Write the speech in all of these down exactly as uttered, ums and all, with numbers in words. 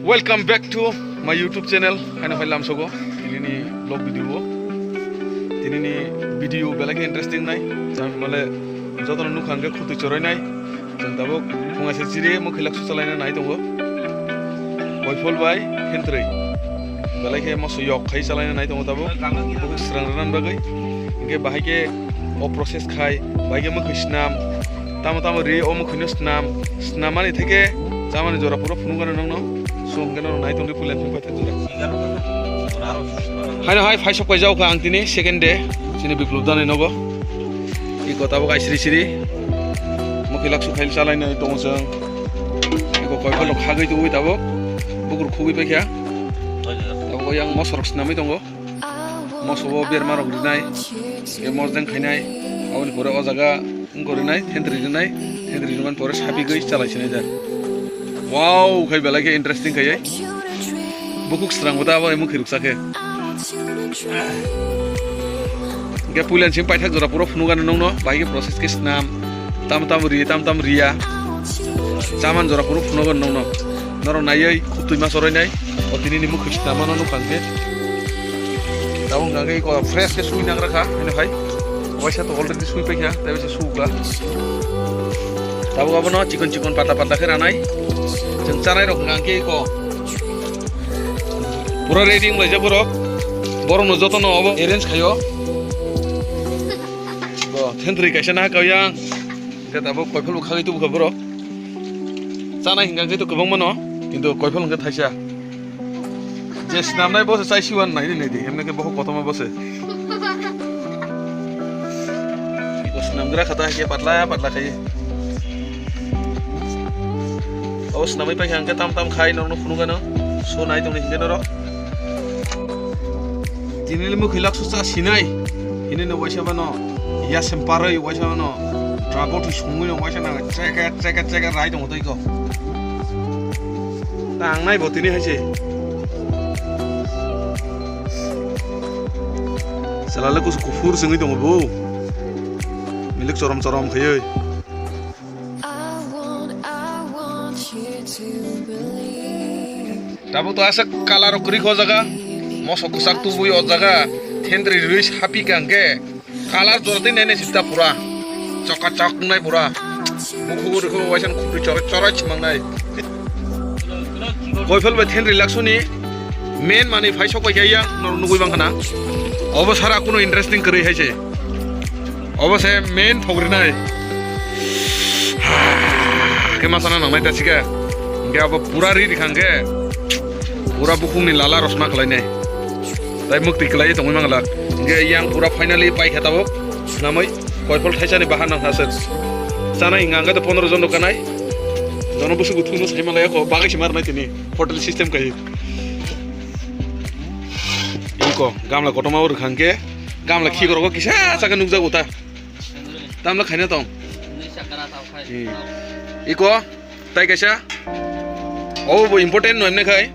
Welcome back to my YouTube channel. Haino hai lamsogo tinini vlog video o. Tinini video belai khe interesting nai. Jang male jotono nukha hwnkhe khutui choroi nai. Jang tabuk phunga se chiri mo khilak su chalaina nai tongo. Koiphol bai Hentrei. Belai khe moso yok khai chalaina nai tongo tabuk. Bukuk srang rwna bagwi. Hwnkhe bahai khe o process khai. Bahai khe mwkhwi snam. Tamo tamo ri o mwkhwino snam. Snamani theke chamani jora puro phunukgano nokno. So hwnkhe norok nai tongdi puila phung paithak jora. Haino hai phai sok paijak kha ang tini second day chini Biplop dani nogo. Iko tabuk ai siri siri. Mwkhwilak su khai chalainai tongo chwng. Iko koiphol rok khagwi tubui tabuk. Bukur khugwi paikha. Tabuk yang mosorok snamwi tongo. Moso o berma rok rinai. Ke mosdeng khainai. Aboni pore o jaga wngkor rinai, thentri rinai, thentri rinai pore sapi gwi chalai sinai da. Wow, khai belai khe interesting khai. Bukuk srang bo ta abo emo khiruk sa khe. Hingke puilan sing paithak jora puro phunukgano nongno, bahai khe process khe snam. Tam tam ri, tam tam riya. Chaman jora puro phunukgano nongno. Norok naiwi khutui ma choroi nai. O tini ni mukhung snamano nukha hingke. Tabuk hingke iko fresh khe sui nang rakha, hino hai. Waisa to already sui paikha, tei waisa sukha. Tabuk abono chikon chikon patla patla khe ranai. Chwng chanai rok hingke iko. Pura ready wnglaijak borok. Borokno jotono obo arrange khaio. Bo, thentri kaisa nahakha yang. Hingke tabuk koiphol bo khagwi tubukha borok. Chanai hingka khe to kwbangma no, kintu koiphol hingke thaisa. Je snamnai bo se chai siwan nai nai di, hemne khe bohok kotorma bo se. Iko snamgra kha ta, hingke patla patla khai. O snamwi paikha hingke tam tam khai norokno phunukgano. So nai tongni hingke norok. Tinili mukhilak susa sinai. Hini no waisa bano. Ya semparoi waisa bano. Drabo tu sungwi no waisa na cheke cheke cheke rai tongo tei ko. Tangnai bo tini haise. Salale kus kufur sungwi tongo bo. Milik chorom chorom khayoi. Tabuk to aswk colour rok kwrwi kho jaga. Mosok kwchak tubui o jaga. Thentri rwi sapi kang khe. Colour jora tei nene sita pura. Chokka chok nai pura. Mukhugo rikho waisa khupri choroi choroi chimang nai. Koiphol bai thentri laksuni. Main mani phai sok pai khe yang norok nugui bang khana. Obo sara kuno interesting kwrwi hai se. Obo se main thok rinai. Khe ma sana nangnai ta sika. Hingke abo pura ri rikha hingke pura bukhungni lala rosna khlainai. Tai mukti kwlai tongwi manglak. Hingke yang pura finally paikha tabuk. Namai koiphol thaisani bahan nang thaswk. Chana hinga hingke to pondro jon rok kanai. Jono busu buthungno sai malaya ko bagai si marnai tini. Hotel system kai. Iko gamla kotorma o rwkha hingke gamla khikorogo kisa chakhe nukjago ta. Tamla khaina tong. Hmm. Iko tai kaisa. Obo bo important no emne khai.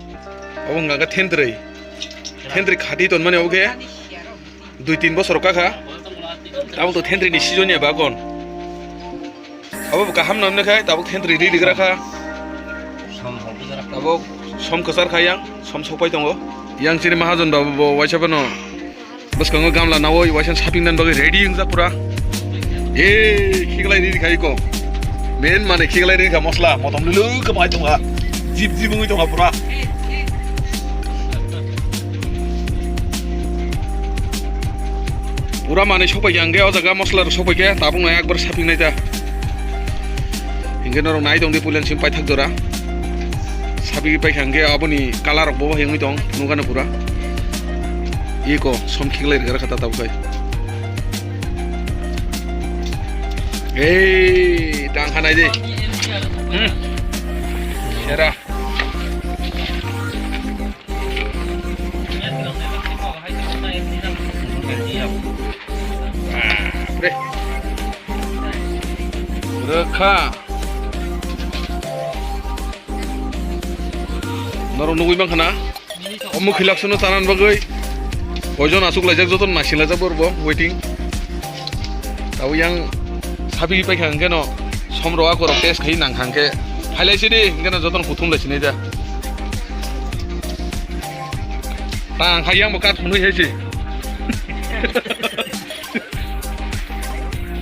Obo hwnka khe thentwrwi. Thentwrwi khati tonmani obo khe dui tin bosor kakha. Tabuk to thentwrwi ni season ya bakon. Abo bo kaham no emne khai tabuk thentwrwi ri rigra kha. Tabuk som kwchar kha yang, som sokpai tongo. Yang chini mahajon babu bo waisa phano bwskango gamla nawi waisa shopping nan bagwi ready wngjak pura. Eh, khiklai ri khai ko. Men mane khiklai ri kha mosla, motom lulu khe bai tonga. Jip jip wngwi tonga pura. Pura manwi sokpai khe ang khe o jaga mosla rok sokpai khe tabuk no ekbar shopping nai ta. Hinkhe norok nai tong di puila simi paithak jora. Shopping pai khe ang khe aboni colour rok bo bai wngwi tong nukha no pura. Iko som khiklai rwkha kha ta tabuk khai. Ei tang kha nai di. Hmm. Sera. Bapre. Rwkha. Norok nugui mankha na? Omo khilak sono chanan bagwi. Koijon asuk laijak joto naising laijak borbo waiting. Tabo yang sabi paikha hwnkhe no somrok akorok test khai nangkha hwnkhe. Phailai sidi hwnkhe no jotono kuthum lai sinai da. Tang kha yang bo kat phunui hai se.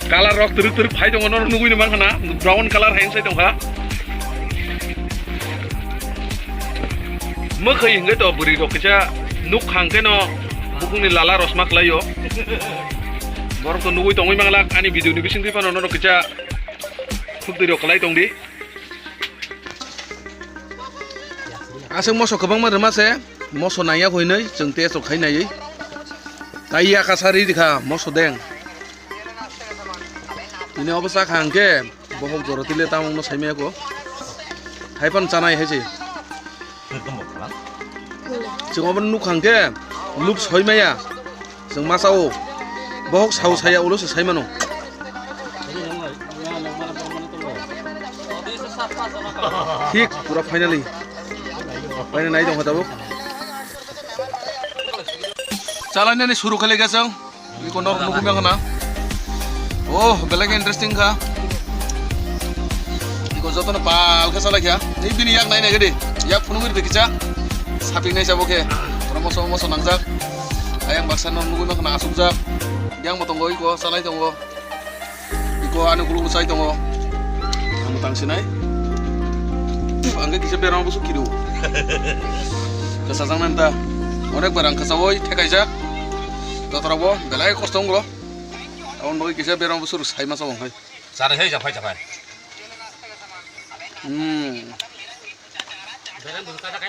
Color rok twrwk twrwk phai tongo, norok nugui no mankha na, brown color hai wng sai tongkha. Mwkhwi hwnkhe to bwrwi rok kisa nuk khang khe no bukungni lala rosma khlai o. Borok to nugui tongwi manglak ani video ni bisingtwi phano norok kisa khuk twi rok khlai tong di. Aswk moso kwbangma rwma se, moso nangya hwnwi chwng test rok khai naiwi. Tai ya kasa ri rikha moso deng. Ini obo cha kha hwnkhe bohok jora tile tamungno saimaya ko. Hai phano chanai hai se. Chwng obo nuk kha hwnkhe lub soimaya. Chwng ma sao. Bohok sao saya ulo se sai mano. Thik pura finally. Paina nai tong kha tabuk. Chalai nani suru khalai kha chwng. Iko norok nugui mangkha na. Oh, belai khe interesting kha. Iko jotono pal khe chalai kha. Ni bini yak nai nai gadi. Yak phunugwi rikha kisa. Saping nai sabo khe. Oro moso moso nangjak. Ayang baksa no nugui mangkha na asukjak. Yang bo tongo iko chalai tongo. Iko ani kuluk chai tongo. Ang tang sinai. Ang khe kisa berang busu kiru. Kasa jang nan ta. Onek berang kasa oi thekaijak. Totra bo belai kosto wnglo. Aboni bagwi kisa berang busu sai masa wng hai. Chare hai japhai japhai. Hmm.